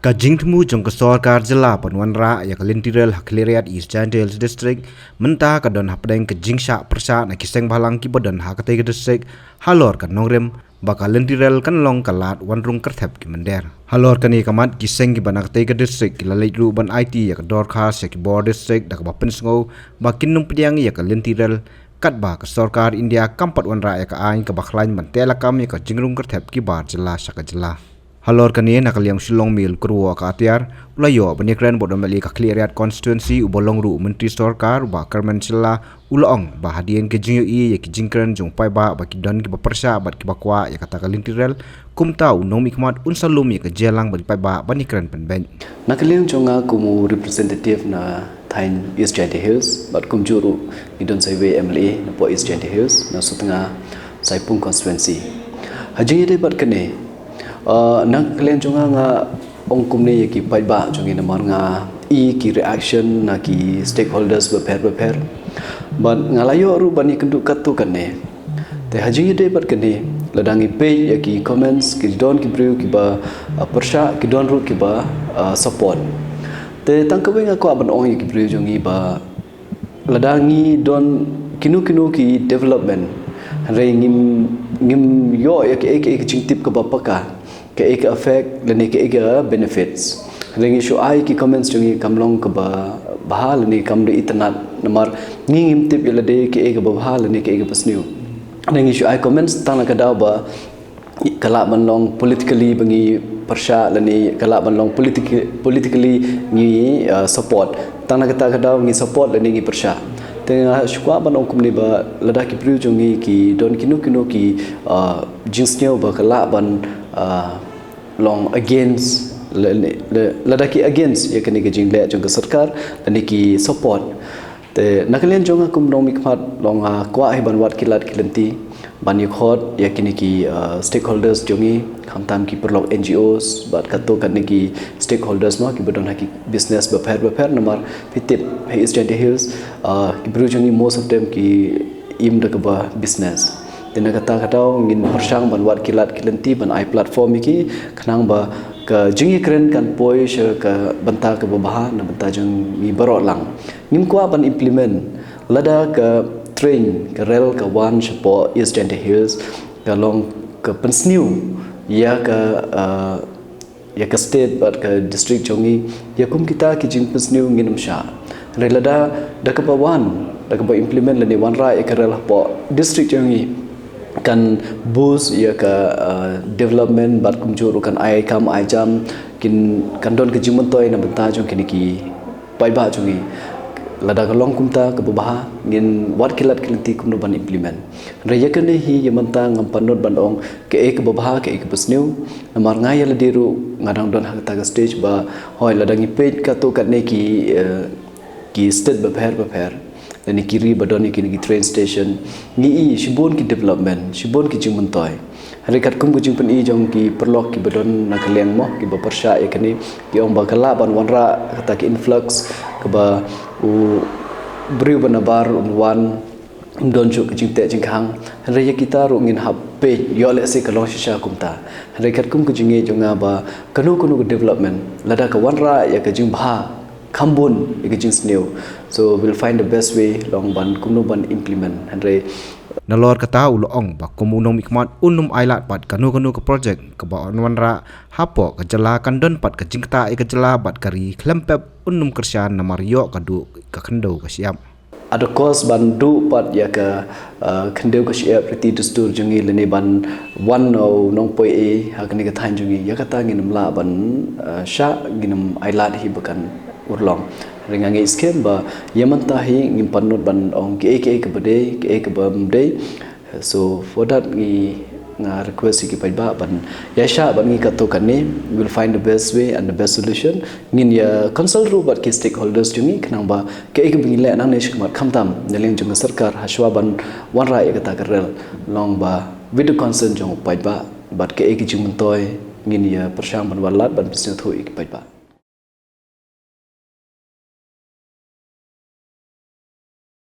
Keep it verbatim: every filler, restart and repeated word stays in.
Ka jingthmu jong ka sorkar jylla ban wanrah ïa ka lynti rel ha Khliehriat, East Jaintia Hills District, mynta ka don hapdeng ka jingshah pyrshah na ki seng bhalang kiba don ha katei ka district, halor ka nongrim ba ka lynti rel kan long ka lad wan rung kyrthep ki mynder. Halor kane ka mat, ki seng kiba na katei ka district ki la leit ruh ban aiti ïa ka dorkhas ïa ki bor district da kaba pynsngew ba kin ym pdiang ïa ka lynti rel katba ka sorkar India kam pat wanrah ïa ka aiñ kaba khlaiñ ban tehlakam ïa ka jingrung kyrthep ki bar jylla sha ka jylla. Halor kane, na ka liang u Shillong M L A u Kyrwoh Katiar u la ïoh ban ïakren bad u M L A ka Khliehriat constituency uba long ruh u Myntri Sorkar, u Bah Kyrmen Shylla, u la ong ba hadien ka jingïohi ïa ki jingkren jong u paidbah ba ki don kiba pyrshah bad kiba kwah ïa kata ka lynti rel, kumta u nongmihkhmat un sa lum ïa ka jingïalang bad ki paidbah ban ïakren pynbeit. Na ka liang jong nga kum u representative na thaiñ East Jaintia Hills bad kumjuh ruh ngi don sa iwei M L A na poh East Jaintia Hills na Sutnga Saipung constituency. Ha jingïadei bad kane, uh, na ka liang jong nga, nga ong kumne ïa ki paidbah jong ngi namar nga i ki reaction na ki stakeholders bapher bapher. Bad nga la ïoh ruh ban ïakynduh katto katne. Te ha jingïadei bad kane, lada ngi peit ïa ki comments, ki don ki briew kiba, uh, pyrshah, ki don ruh kiba, uh, support. Te tang kawei nga kwah ban ong ïa ki briew jong ngi ba lada ngi don kino kino ki development, hynrei ngim, ngim ïoh ïa kaei kaei ka jingtip kaba paka, kaei ka effect lane kaei ka benefits. Hynrei ngi shu ai ki comments jong ngi kam long kaba bha lane kam da itynnad namar ngi ngim tip ïa lade kaei kaba bha lane kaei kaba sniew. Hynrei ngi shu ai comments tang na ka daw ba ka lah ban long politically ba ngi pyrshah lane ka lah ban long politic-, politically ngi, uh, support. Tang na kata ka daw ngi support lane ngi pyrshah. Te nga shu kwah ban ong kumne ba lada ki briew jong ngi ki don kino kino ki, uh, jingsniew ba ka lah ban, uh, long against lane, la-, lada ki against ïa kane ka jingleh jong ka sorkar lane ki support. Te na ka liang jong nga kum nongmihkhmat long, ah, kwah hi ban wad ki lad ki lynti ban ïakhot ïa kine ki, ah, stakeholders jong ngi, khamtam ki paralok N G Os bad katto katne ki stakeholders mo kiba don ha ki business bapher bapher namar phi tip ha East Jaintia Hills, ah, ki briew jong ngi most of them ki im da kaba business. Te na kata ka daw ngin pyrshang ban wad ki lad ki lynti ban ai platform ïa ki khnang ba ka jingïakren kan poi sha ka bynta kaba bha na bynta jong ngi baroh lang. Ngim kwah ban implement lada ka train, ka rel ka wan shapoh East Jaintia Hills ka long ka pynsniew ïa ka, uh, ïa ka state bad ka district jong ngi, ïa kum kita ki jingpynsniew ngin ym shah. Hynrei lada da kaba wan, da kaba implement lane wanrah ïa ka rel hapoh district jong ngi kan boost ïa ka, uh, development bad kumjuh ruh kan ai kam ai jam, kin, kan don ka jingmyntoi na bynta jong kine ki paidbah jong ngi. Lada ka long kumta kaba bha, ngin wad ki lad ki lynti kumno ban implement. Hynrei ïa kane hi ïa mynta ngam pynlut ban ong kaei kaba bha kaei kaba sniew. Namar nga ïa lade ruh nga dang don ha kata ka stage ba hoi lada ngi peit katto katne ki, eh, ki state bapher bapher lane ki ri ba don ïa kine ki train station, ngi i shibun ki development, shibun ki jingmyntoi. Hynrei katkum ka jingpyni jong ki paralok kiba don na ka liang mo kiba pyrshah ïa kane, ki ong ba ka lah ban wanrah kata ka influx kaba u briew ba nabar un wan, ym don shuh ka jingteh jingkhang. Hynrei ïa kita ruh ngin hap peit ïoh lehse ka long shisha kumta. Hynrei katkum ka jingngeit jong nga ba kano kano ka development lada ka wanrah ïa ka jingbha kham bun ïa ka jingsniew. So we'll find the best way long ban kumno ban implement. Hynrei nalor kata u la ong ba kum u nongmihkhmat un ym ailad pat kano kano ka project kaba un wanrah hapoh ka jylla, kan don pat ka jingktah ïa ka jylla bad ka ri khlem pep, un ym kyrshan namar ïoh ka duh ka khyndew ka shyiap. At the cost ban duh pat ïa ka, uh, khyndew ka shyiap, riti dustur jong ngi lane ban wan na u nongpoi ei ha kane ka thaiñ jong ngi, ïa kata ngin ym lah ban, uh, shah, ngin ym ailad hi ba kan urlong. Hynrei nga ngeit skhem ba ïa mynta hi ngim pynlut ban ong kaei kaei kaba dei, kaei kaba ym dei. So for that ngi, nga request ïa ki paidbah ban ïa shah bad ngi katto katne, we'll find the best way and the best solution. Ngin ïa consult ruh bad ki stakeholders jong ngi khnang ba kaei kaba ngi leh nangne shakhmat khamtam na liang jong ka sorkar hashwa ban wanrah ïa kata ka rel, long ba with the consent jong u paidbah bad kaei ka jingmyntoi ngin ïa pyrshang ban wanlad ban pynsngewthuh ïa ki paidbah.